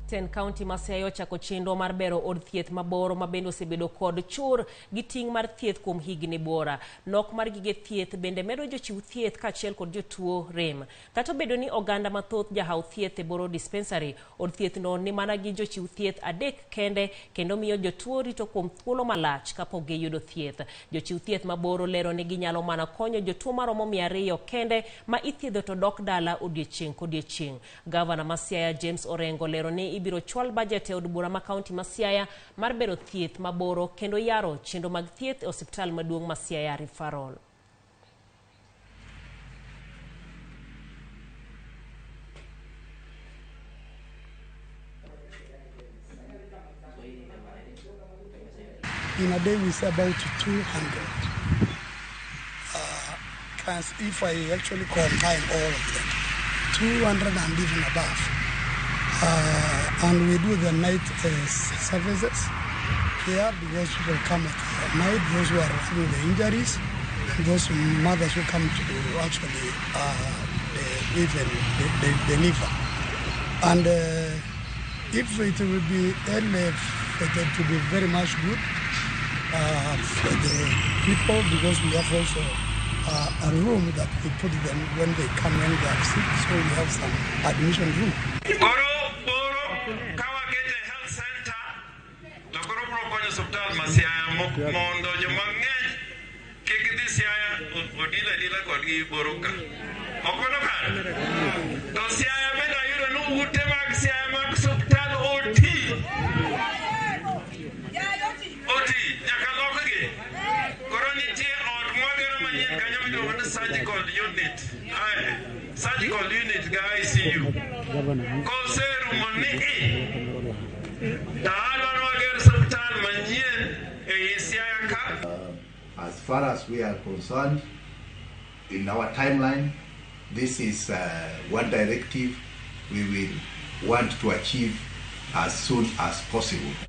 Ten kaunti ma Siaya ochako chenro mar bero od thieth ma Boro ma bende osebedo kod chur gi ting' mar thieth kuom higni buora. Nok mar gige thieth bende medo jochiw thieth kaachiel kod jotuo rem. Kata obedo ni oganda mathoth jahaw thieth e Boro Dispensary, od thieth no ni mana gi jochiw thieth adek kende kendo miyo jotuo rito kuom thuolo malach kapok giyudo thieth. Jochiw thieth ma Boro lero ni ginyalo mana konyo jotuo maromo 200 kende ma ithiedho to dok dala odiechieng' kodiechieng'. Gavana ma Siaya James Orengo lero ni ibiro chwal bajet e od bura ma kaunti ma Siaya mar bero thieth ma Boro kendo yaro chenro mag thieth e osiptal maduong' ma Siaya Referral. In a day we see about 200. If I actually combine all of them, 200 and even above. And we do the night services here because people come at night, those who are having the injuries, and those mothers who come to actually even deliver. And if it will be elevated to be very much good for the people, because we have also a room that we put them when they come when they are sick, so we have some admission room. Koro Boro kawakete health center to koro bro konyo osiptal ma Siaya mondo joma ng'eny kik dhi Siaya odila adila kodgi Boro ka. Ok mano kare? To Siaya bende ayudo ni ute mag Siaya mag osiptal oti. Oti, nyaka lokgi. Koro nitie ot mwagero manyien kanyo miluongo ni surgical unit. Surgical unit ga ICU. Koserumo ni i, to adwaro wager osiptal manyien ei Siaya ka. As far as we are concerned, in our timeline, this is one directive we will want to achieve as soon as possible.